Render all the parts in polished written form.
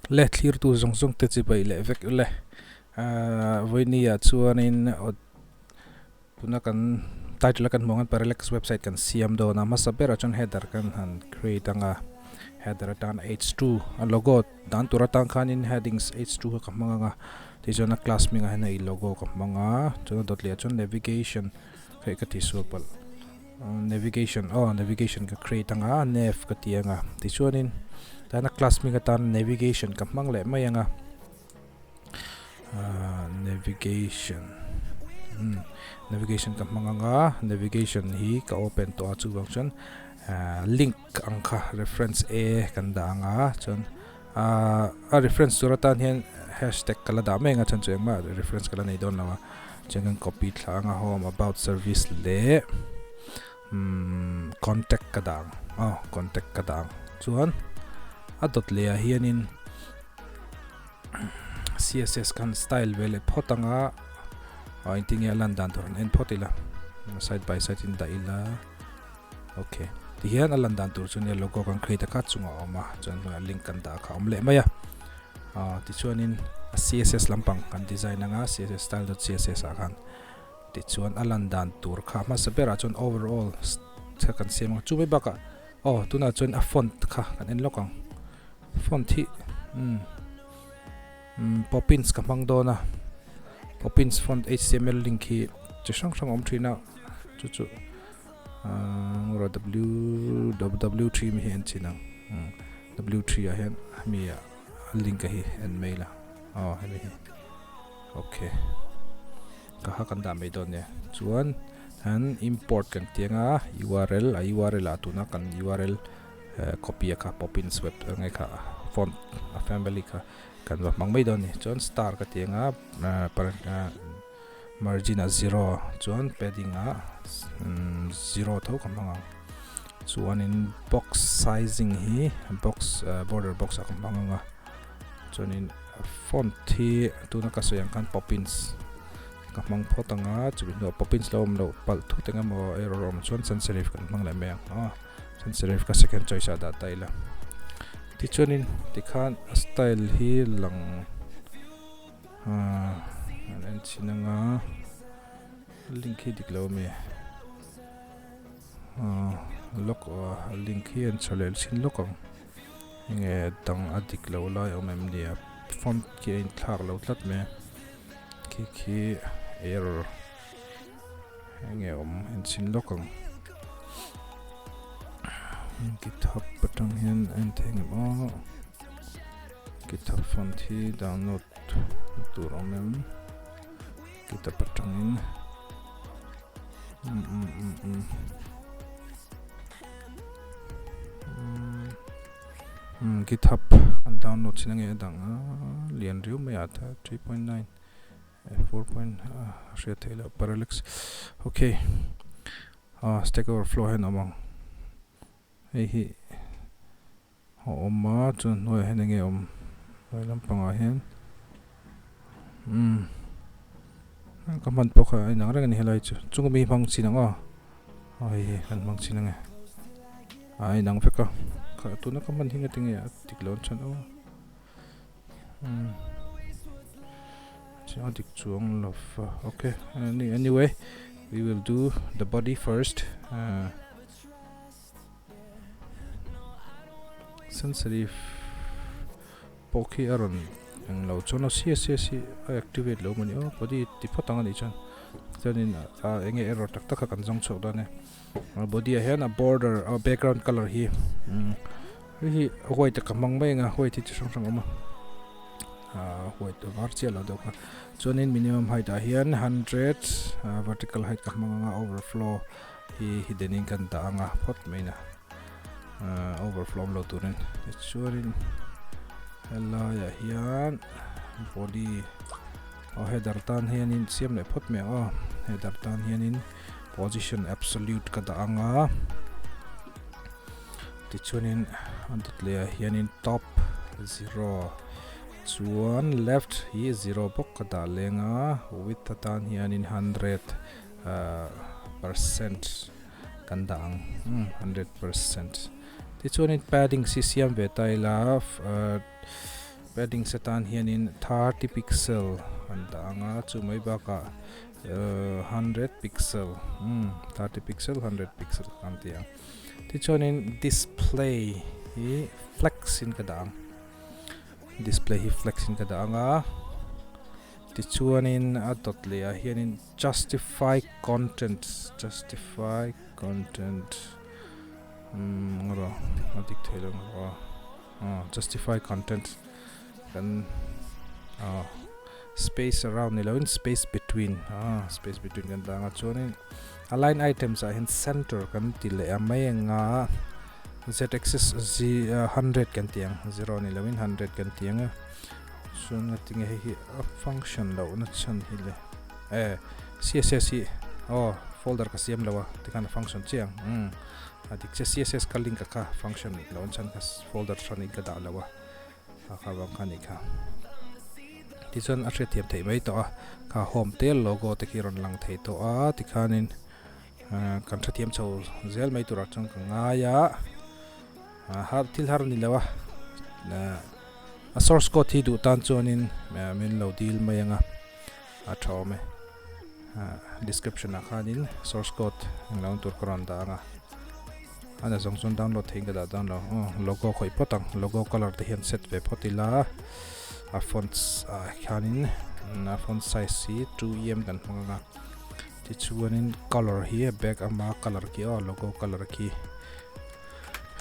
Le thlirtu zawng zawng te chibai leh vek ule. Vawinia chuanin tuna kan title a kan hmuh ang hian Parallax website kan siam dawn a, hmasa berah chuan header kan han create ang a, header atan h2 a logo dan tur atan khanin headings h2 kha ka hmang ang a, tichuan a class hmingah hian hei logo ka hmang a, chuan a dawt leh ah chuan navigation hei ka tihsual palh. Navigation aw navigation ka create anga nav ka ti anga tichuanin tana class hming atan navigation ka hmang leh mai anga ah navigation umm navigation ka hmang anga navigation hi ka open tawh a chuvang chuan ah link ang kha reference a kan dah anga chuan ah a reference tur atan hian hashtag ka la dah mai anga chuan chu engmah reference ka la nei dawn lo a chuan kan copy thla anga home about service leh umm contact ka dah ang aw contact ka dah ang chuan a dawt leh ah hianin css khan style ve leh phawt anga aw engtin nge a lan dan tur han en phawt ila side by side in dah ila. Ok tihian a lan dan tur chu nia logo kan create a kha chungah a awm a chuan hnuaiah link kan dah kha a awm leh mai a ah tichuanin a css lampang kan design anga css style dot css ah khan tichuan a lan dan tur kha hmasa berah chuan overall kha kan siam ang chu mai bakah aw tunah chuan a font kha kan en lawk ang font hi umm umm poppins ka hmang dawn a poppins font html link hi chi hrang hrang a awm thin a chu chu. Ngawra W W 3 mi hi en chin ang W 3 ah hian hemi a link a hi en mai la aw hemi hi ok ka ha kan dah mai dawn nia chuan han import kan ti anga url a url ah tuna kan url copy a kha poppins web nge kha font a family kha kan va hmang mai dawn a ni chuan star ka ti anga Margin ah zero chuan padding ah zero tho ka hmang ang chuanin box sizing hi box border box ah ka hmang ang a chuanin font hi tuna ka sawi ang khan poppins ka hmang phawt ang a chumi hnuah poppins lo awm loh palh thut eng emaw error awm chuan sans serif kan hmang leh mai ang aw sans serif ka second choice ah dah ta ila tichuanin tikhan a style hi lang. Ahh an en chhin anga link hi dik lo ami ahh lock a link hi an chho leh chhin lawk ang enge dang a dik lo lai a awm em ni a font khi a inthlak lo tlat mai a khi khi error enge awm en chhin lawk ang github atang hian a en thei ngem aw. Github font hi download tur awm em github atangin um um um um um github an download chin ange dang a lian riau mai a ta 3.9 4 point a hriat theih loh parallax okay ah stack overflow hian awm ang hei hi A awm a chuan hnuaiah hian enge awm hnuai lampangah hian umm ka hman pawh kha a inang reng a ni helai chu chung ami hmang chin ang aw aw hei hi kan hmang chin ang e a inang vek a kha tuna ka hman hi nga tinge a dik lo chuan aw umm a dik chuang lo va okay anyway we will do the body first ah. Sans serif pawh khi a rawn eng lo chuan a css hi a activate lo mawni aw body ti phawt ang a nih chuan chuanin a eng nge error tak tak kha kan zawng chhuak dawn e a body ah hian a border a background colour hi umm hei hi white a ka hmang mai ang a white hi chi hrang hrang a awm a ah white a var chiah lo deuh kha chuanin minimum height ah hian hundred vertical height ka hmang ang a overflow. Hi hidden in kan dah anga phawt mai na overflow awm lo turin tichuanin helaiah hian body aw header tan hianin siam leh phawt mai ang aw header tan hianin position absolute ka dah anga tichuanin a dawt leh ah hianin top zero chuan left hi zero bawk ka dah leng a width atan hianin hundred. Percent kan dah ang 100% tichuanin padding si siam ve ta ila. Padding setan hianin 30 pixel an dah ang a, chu mai bakah 100 pixel umm 30 pixel 100 pixel kan ti ang. Tichuanin display hi flex in ka dah ang, display hi flex in ka dah ang a, tichuanin a dawt leh ah hianin justify content justify content umm rawh a dik thei lo ang aw. Justify content kan space around ni loin space between space between kan dang a chuanin align items ah hian center kan ti leh a mai anga z axis z 100 kan ti ang 0 ni loin 100 kan ti ang a chuan nga tinge hei hi a function loh na chhan hi le e css hi aw folder ka siam lo a tikhan a function chiang um A dik che css ka link a kha function lo an chhan kha folder hran in ka dah lo a kha kha vang kha ni kha tichuan a hriatthiam theih mai tawh a kha home te logo te khi rawn lang thei tawh a tikhanin kan hrethiam chho zel mai turah chuan ka ngai a har thil har a ni lo a a source code hi duh tan chuanin min lo dil mai ang a a tha awm e. Description ah khanin source code englo tur ka rawn dah ang a, a na zawng chuan download theihin ka dah dawn lo, aw logo khawih phawt ang, logo colour te hian set ve phawt ila, a fonts ah khanin a font size hi 2em kan hmang ang a, tichuanin colour hi a back ama colour khi aw logo colour khi.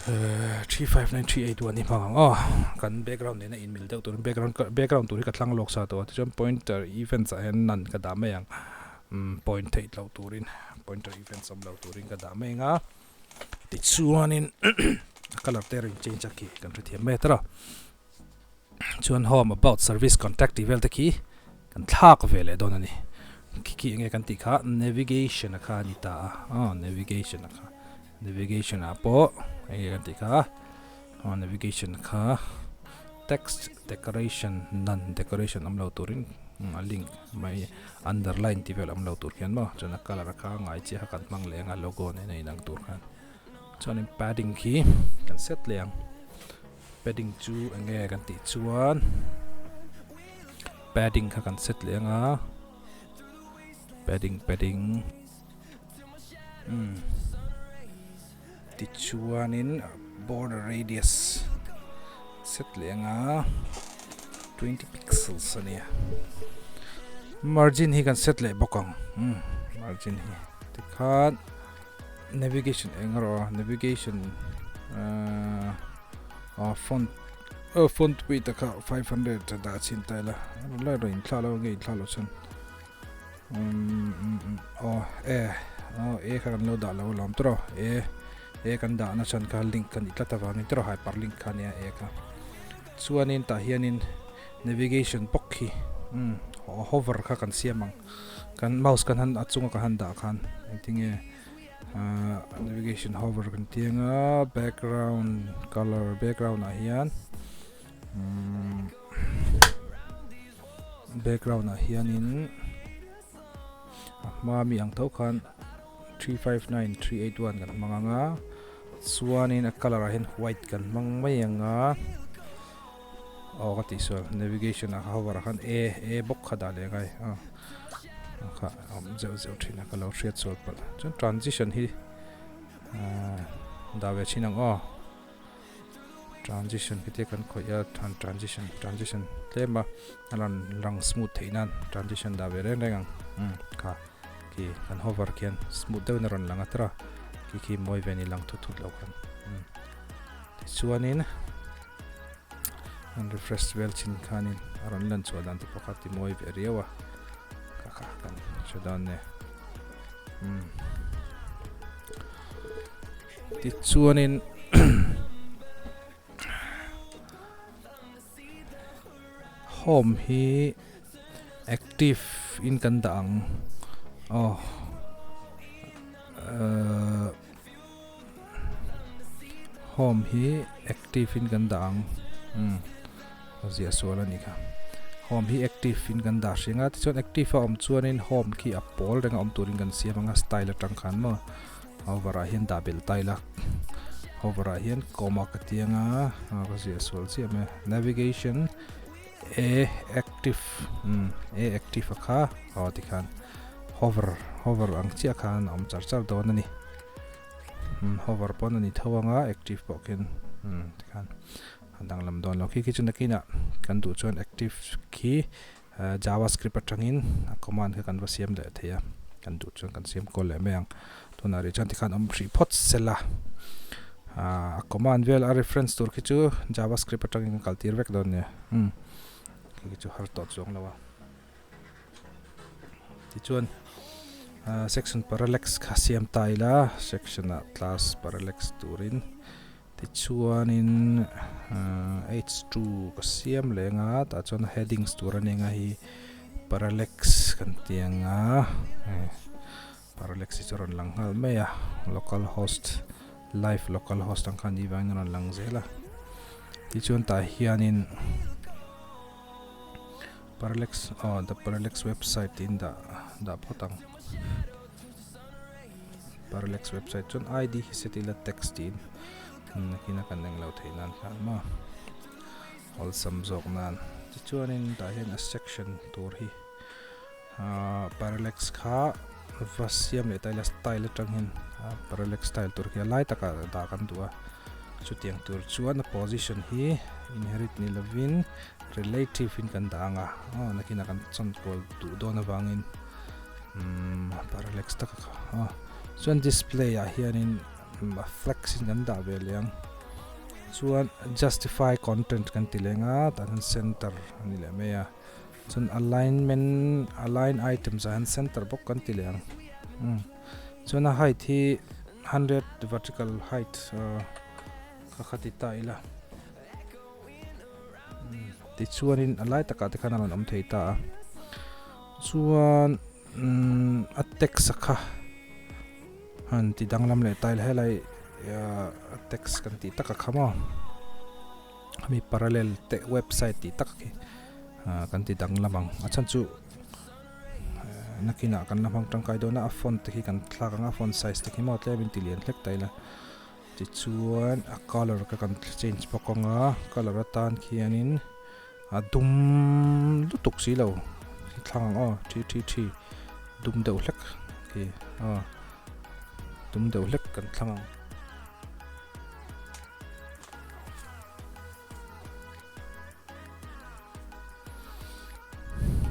359381 hi hmang ang aw kan background nena inmil deuh turin background background tur hi ka thlang lawk sa tawh a tichuan pointer events ah hian none ka dah mai ang umm point theih loh turin pointer events awm lo turin ka dah mai ang a tichuanin a colour te rawn change a khi kan hrethiam mai a tawrh a chuan home about service contact tih vel te khi kan thlak ve leh dawn a ni khi khi enge kan tih kha navigation a kha a ni ta a aw navigation a kha. Navigation ah pawh eng nge kan tih kha aw navigation kha text decoration none decoration awm lo turin a link mai underline tih vel awm lo tur khian maw chuan a colour kha ngai chiah kha kan hmang leh ang a logo nen a inang tur khan chuanin padding khi kan set leh ang padding chu eng nge kan tih chuan padding kha kan set leh ang a padding padding. Umm tichuanin border radius set leh anga 20 pixels a nia margin hi kan set leh bawk ang umm margin hi tikhan navigation eng erawh navigation ahh ah font ah font weight a kha 500 a dah chhin ta ila lai rawh inthla lo nge inthla lo chuan. Umm aw e aw e kha kan lo dah lo alawm tawh e e kan dah na chuan kha link kan nih tlat avangin tawh hyperlink kha ania e kha chuanin tah hianin navigation bawk hi umm hover kha kan siam ang kan mouse kan han a chunga kan han dah khan engtinge ah navigation hover kan tih anga background colour background ah hian umm. Background ah hianin a hma mi ang tho khan 359381 kan hmang ang a chuanin a colour ah hian white kan hmang mai ang a aw ka tih sual navigation ah hover ah khan e e bawk kha dah leh ngai a kha awm zeuh zeuh thin a ka lo hriat sual palh chuan transition hi ahh dah ve thin ang aw. Transition khi te kan khawih a than transition transition tlem a a rawn lang smooth theih nan transition dah ve reng reng ang umm kha khi kan hover khian smooth deuhin a rawn lang a tawrh a khi khi mawi ve ni lang thut thut lo khan umm tichuanin an refresh vel chin khanin a rawn lan chhuah dan te pawh kha ti mawi ve riau a kha kha kan hre dawn nia umm. Tichuanin home hi active in kan dah ang aw uh home hi active in kan dah ang um ziah sual a nih kha home hi active in kan dah hring a tichuan active a awm chuanin home khi a pawl reng a awm turin kan siam ang a style atang khan maw. Hover ah hian dah belh ta ila hover ah hian comma ka ti anga a ka ziah sual chiah mai a navigation. A active um A active a kha aw tikhan hover hover ang chiah khan a awm char char dawn a ni um hover pawn a ni tho anga active pawh khian um tikhan a danglam dawn lo khi khi chu nakinah kan duh chuan active khi javascript atangin a command kha kan va siam leh thei a kan duh chuan kan siam kual leh mai ang tunah rih chuan tikhan awm hrih phawt sela ah a command vel a reference tur khi chu javascript atangin kan kal tir vek dawn nia umm khi khi chu har tawh chuang lo a tichuan ah section parallax kha siam ta ila section ah class parallax turin. Tichuanin H2 ka siam leng a, tah chuan headings tur a ni anga hi parallax kan ti ang a, parallax hi chu a rawn lang nghal mai a, local host live local host ang khan ni vangin a rawn lang zel a, tichuan tah hianin parallax aw the parallax website tiin dah dah phawt ang. Parallax website chuan ID hi set ila text tiin nakina kan englo theih nan khan maw awlsam zawk nan tichuanin tah hian a section tur hi ahh parallax kha va siam leh ta ila style atang hian parallax style tur khi a lai takah dah kan duh a chutiang tur chuan a position hi inherit ni lovin relative in kan dah ang a aw nakina kan chawnkual duh dawn avangin. Umm parallax tak a kha a chuan display ah hianin a flex in kan dah ve leh ang chuan justify content kan ti leng a tah hian center a ni leh mai a chuan alignment align items ah hian center bawk kan ti leh ang umm chuan a height hi hundred vertical height ah kha kha ti ta ila umm tichuanin a lai takah te khan a rawn awm thei ta a. Chuan a text a kha han ti danglam leh ta ila helai a text kan tih tak a kha maw hemi parallel te website tih tak khi kan ti danglam ang a chhan chu nakinah kan la hmang tangkai dawn a a font te khi kan thlak ang a font size te khi maw tlem in ti lian hlek ta ila tichuan a colour kha kan change bawk ang a colour atan khianin. A dum lutuk si lo thlang ang aw thi thi thi dum deuh hlek khi aw dum deuh hlek kan thlang ang.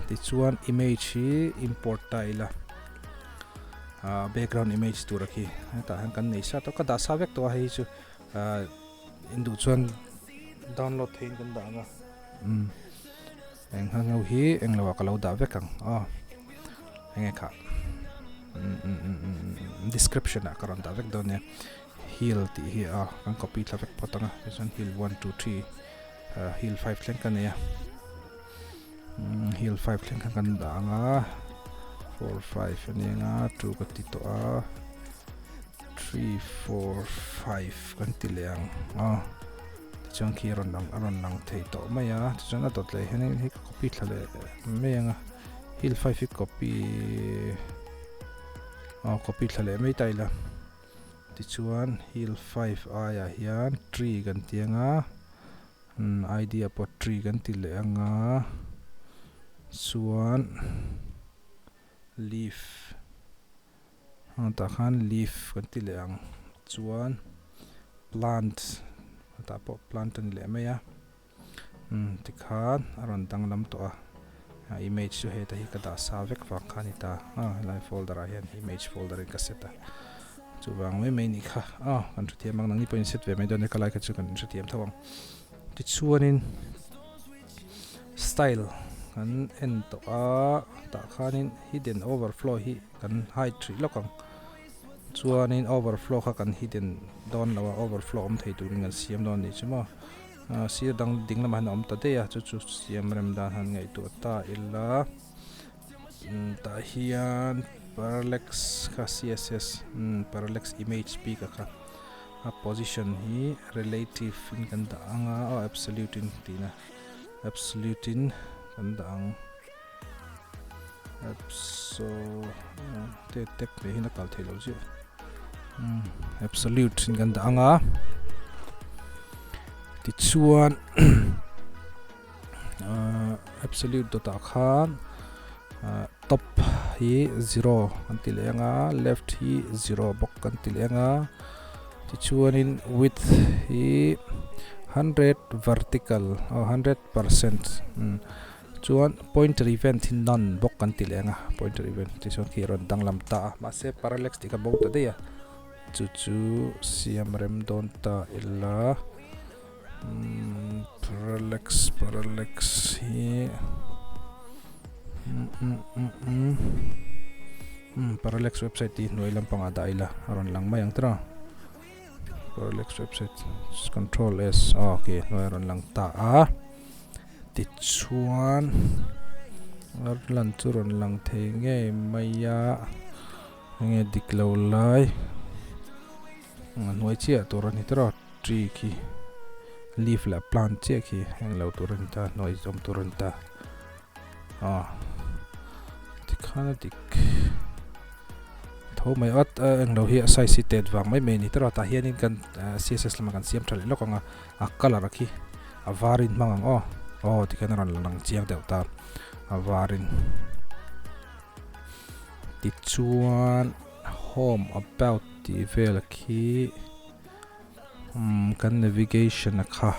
Tichuan image hi import ta ila ah background image tur a khi hetah hian kan nei sa tawh ka dah sa vek tawh a hei chu ah. Induh chuan download theihin kan dah ang a umm eng hang ho hi eng lo ah ka lo dah vek ang aw enge kha umm umm umm umm description ah ka rawn dah vek dawn nia heal tih hi a kan copy thla vek phawt ang a tichuan heal 1 2 3 heal 5 thleng ka nei a umm heal 5 thleng khan kan dah ang a 4 5 a ni ang a 2 ka ti tawh a. 3 4 5 kan ti leh ang a tichuan khi a rawn lang a rawn lang thei tawh mai a tichuan a dawt leh hian hei ka copy thla leh mai ang a hill 5 hi copy aw copy thla leh mai ta ila tichuan hill 5 aiah hian tree kan ti ang a id ah pawh tree kan ti leh ang a chuan leaf. Tah khan leaf kan ti leh ang chuan plant tah pawh plant a ni leh mai a umm tikhan a rawn danglam tawh a image chu heta hi ka dah sa vek vang kha a ni ta a helai folder ah hian image folder in ka set a chuvang mai mai nih kha aw kan hrethiam ang nangni pawhin set ve mai dawn nia ka lai kha chu kan hrethiam tho ang tichuanin. Style kan en tawh a tah khanin hidden overflow hi kan hide hrih lawk ang chuanin overflow kha kan hidden dawn lo a overflow awm thei turin kan siam dawn anih chu maw ah sir dang ding lamah hian a awm ta daih a chu chu siam rem dan han ngaihtuah ta ila tah hian parallax kha css parallax image bik a kha. A position hi relative in kan dah ang a, aw absolute in tihna absolute in kan dah ang abso te tek leh hian a kal theih loh chiah umm absolute in kan dah ang a tichuan ahh. Absolute dot ah khan top hi zero kan ti leh anga left hi zero bawk kan ti leh anga tichuanin width hi hundred vertical aw 100% chuan pointer event hi none bawk kan ti leh anga pointer event tichuan khi a rawn danglam ta a mahse parallax tih kha bo ta daih a chu chu siam rem dawn ta ila. Parallax parallax hi parallax website tih hnuai lampangah dah ila a rawn lang mai ang tawh a parallax website control s aw ok hnuai a rawn lang ta a tichuan a lan chu rawn lang thei ngei mai a enge dik lo lai a hnuai chiah tur a ni tawh a. Tree khi leaf leh plant chiah khi heng lo tur a ni ta hnuai zawm tur a ni ta ah tikhan a dik tho mai at a englo hi a size hi tet vang mai mai a ni tawh a tah hianin kan css lamah kan siam tha leh lawk ang a a colour a khi a varin hmang ang aw aw tikhian a rawn lang chiang deuh ta a varin tichuan home about tih vel khi. Umm kan navigation a kha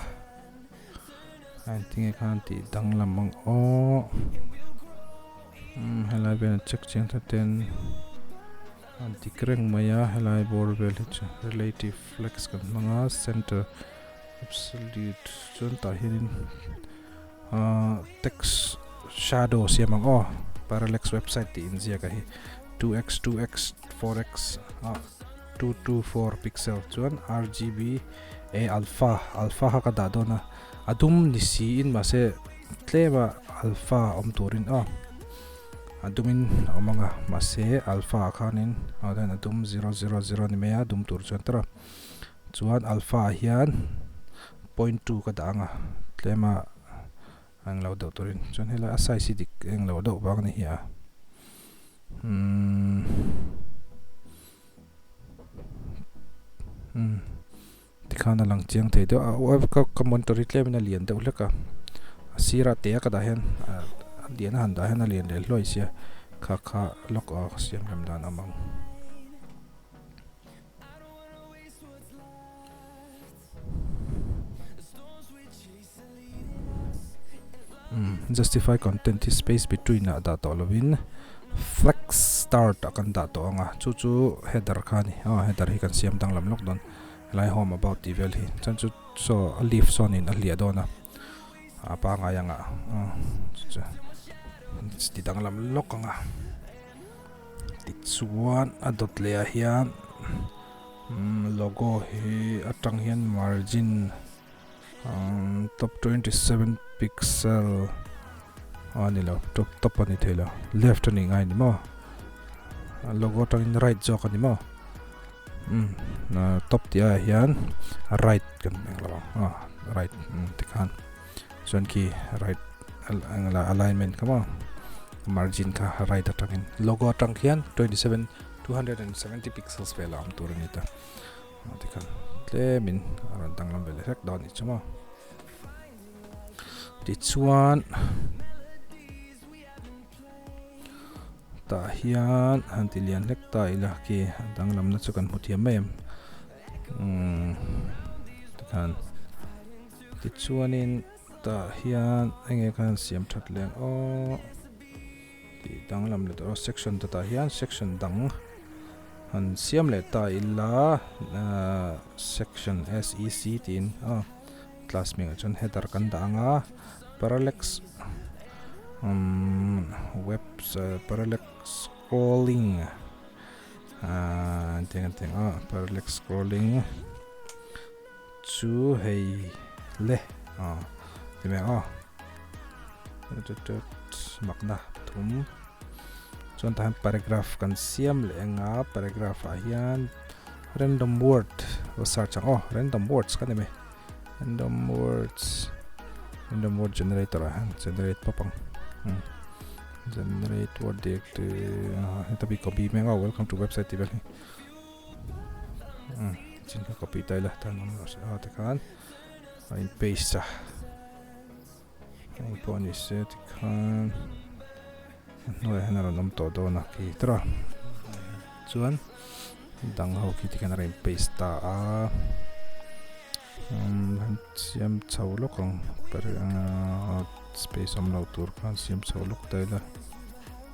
a engtinge khan tih danglam ang aw umm helai vel check chiang ta ten a dik reng mai a helai bawr vel hi chu relative flex kan hmang a center absolute chuan tah hianin ahh text shadow siam ang aw parallax website tih inziak a hi 2x 2x 4x ah. 224 pixel chuan RGB A alpha alpha kha ka dah dawn a a dum ni siin mahse tlem a alpha awm turin aw a dumin a awm ang a mahse alpha ah khanin ah hian a dum zero zero zero ni mai a dum tur chuan tawrh a chuan alpha ah hian point two ka dah ang a tlem a englo deuh turin chuan helai a size hi dik englo deuh vang a ni hi a umm. Umm tikhan a lang chiang thei deuh a ka ka monitor hi tlemin a lian deuh hlek a a sirah te a ka dah hian a lian a han dah hian a lian leh hluai sia kha kha lawk a ka siam rem dan awm ang. Umm justify content hi space between ah dah tawh lovin flex start ah kan dah tawh ang a chu chu header kha a ni aw header hi kan siam danglam lawk dawn helai home about tih vel hi chuan chu saw a leaf sawnin a hliah dawn a a pangai ang ah chu chu ti danglam lawk ang a tichuan a dawt leh ah hian umm logo hi atang hian margin. Top 27 pixel a ni lo top top a ni thei lo left a nih ngai a ni maw logo atangin right zawk a ni maw um top tih ah hian right kan eng lo ang a right tikhan chuan khi right alignment kha maw margin kha right atangin logo atang khian 27 270 pixels vel a awm tur a ni ta. Tikhan tlemin a rawn danglam ve leh hlek dawn anih chu maw. Tichuan tah hian han ti lian hlek ta ila khi a danglamna chu kan hmu thiam mai em. Umm tikhan tichuanin tah hian enge khan siam that leh ang aw. Tih danglam leh tawh a section te tah hian section dang han siam leh ta ila ahh section S E C tiin aw class hmingah chuan header kan dah ang a parallax umm web parallax scrolling ahh engtiang engtiang aw parallax scrolling chu hei le aw ti mai ang aw. Makna pathum chuan tah hian paragraph kan siam leh eng a paragraph ah hian random word va search ang aw random words ka ni mai random words random word generator ah hian generate pawp ang generate word directory heta bi copy mai ang aw welcome to website tih vel hi chin kha copy ta ila tan awm rawh se aw tikhan a in paste a. Eng pawh ni se tikhan a hnuaiah hian a rawn awm tawh dawn a khi tawrh a chuan dang ho khi tikhan a rawn in paste ta a umm han siam chho lawk ang space awm lo tur khan siam chho lawk ta ila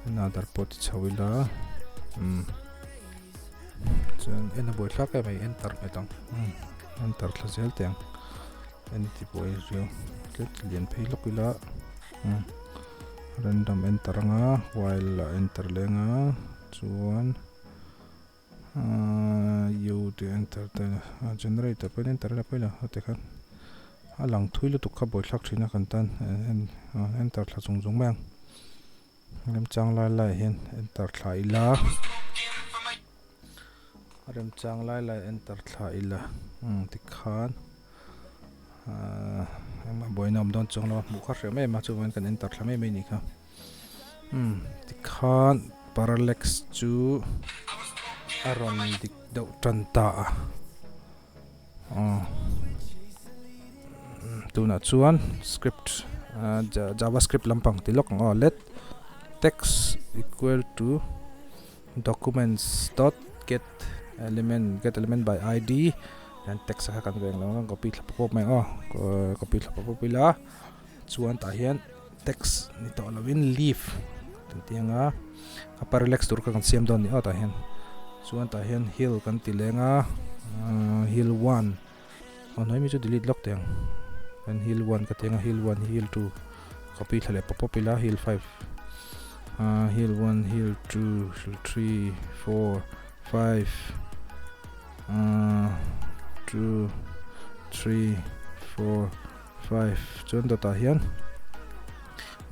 another pawh ti chho ila umm chuan en a buaithlak em mai enter nghet ang umm enter thla zel teh ang. En ti buai riau tlet lian phei lawk ila umm random enter anga while ah enter leng a chuan ahh u tih enter te a generator pawhin enter ila pawh ila heti khan a lang thui lutuk kha buaithlak thin a kan tan enter thla chung chung mai ang remchang lai lai ah hian enter thla ila. A remchang lai lai enter thla ila umm tikhan ahh engmah buaina awm dawn chuang lo a hmuh kha hreh mai em a chuvangin kan enter thla mai mai anih kha umm tikhan parallax chu a rawn dik deuh tan ta a aw tunah chuan script ah javascript lampang ti lawk ang aw let text equal to. Documents dot get element get element by id hian text a kha kan veng lo ang copy thla pawp pawp mai ang aw copy thla pawp pawp ila chuan tah hian text ni tawh lovin leaf kan ti anga a parallax tur kha kan siam dawn a ni aw tah hian chuan tah hian hill kan ti leng a hill one aw hnuai mi chu delete lawk teh ang kan hill one ka ti anga hill one hill two copy thla leh pawp pawp ila hill five ah hill one hill two hill three four five ah two three four five chuan dawtah hian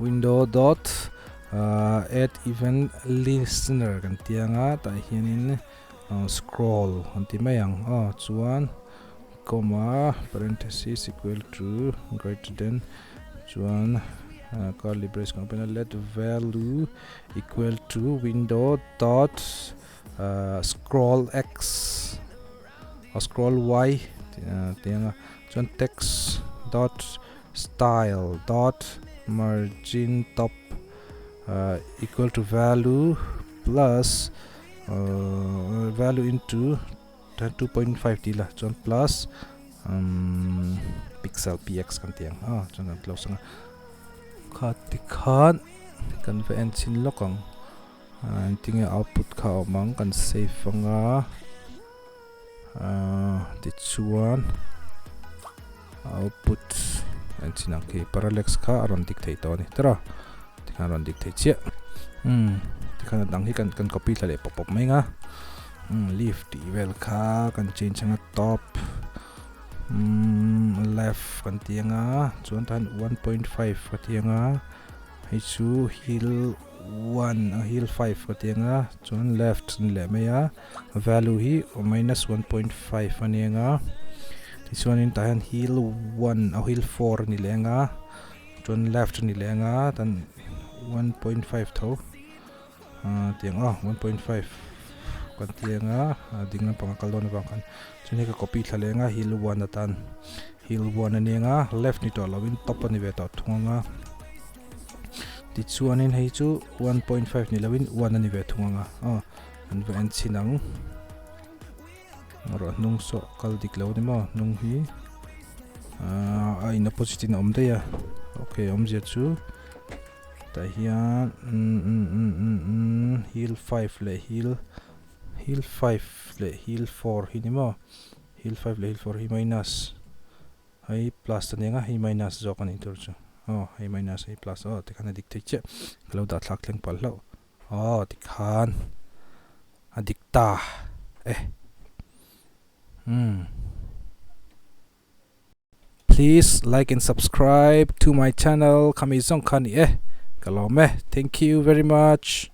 window dot ah add event listener kan ti anga tah hianin. Scroll an ti mai ang aw chuan comma parenthesis equal to greater than chuan curly brace kan open a let value equal to window dot scroll x scroll y tih anga chuan text dot style dot margin top equal to value plus value into 2.5 tih la chuan plus umm pixel px kan tih ang a chuan kan close ang a kha tikhan kan va en chhin lawk ang engtinge output kha a awm ang kan save ang a ahh tichuan output en chhin ang khi parallax kha a rawn dik thei tawh a ni tawrh a tikhan a rawn dik thei chiah umm tikhan a dang hi kan kan copy thla leh pawp pawp mai ang a umm leaf tih vel kha kan change ang a top umm left kan ti ang a chuan tah hian 1.5 ka ti ang a hei chu hill 1 a hill 5 ka ti ang a chuan left a ni leh mai a. Value hi minus 1.5 a ni ang a, tichuanin tah hian hill 1 a hill 4 a ni leh ang a, chuan left a ni leh ang a, tan 1.5 tho ah tiang aw 1.5 kan ti ang a, a ding lampang a kal dawn avang khan chuan hei ka copy thla leh ang a hill 1 atan hill 1 a ni ang a, left ni tawh lovin top a ni ve tawh thung ang a, tichuanin hei chu 1.5 ni lovin 1 a ni ve thung ang a aw. An va en chhin ang. Rawh hnung saw kal dik lo ni maw hnung hi ah a in opposite in a awm daih a okay awmzia chu tah hian umm umm umm umm umm hill five leh hill hill five leh hill four hi ni maw hill five leh hill four hi minus hei plus a ni ang a hei minus zawk a nih tur chu aw hei minus hei plus aw tikhan a dik thei chiah ka lo dah thlak thleng palh hlauh. Aw tikhan a dik ta e umm. Please like and subscribe to my channel khami zawng kha ni e ka lawm e thank you very much.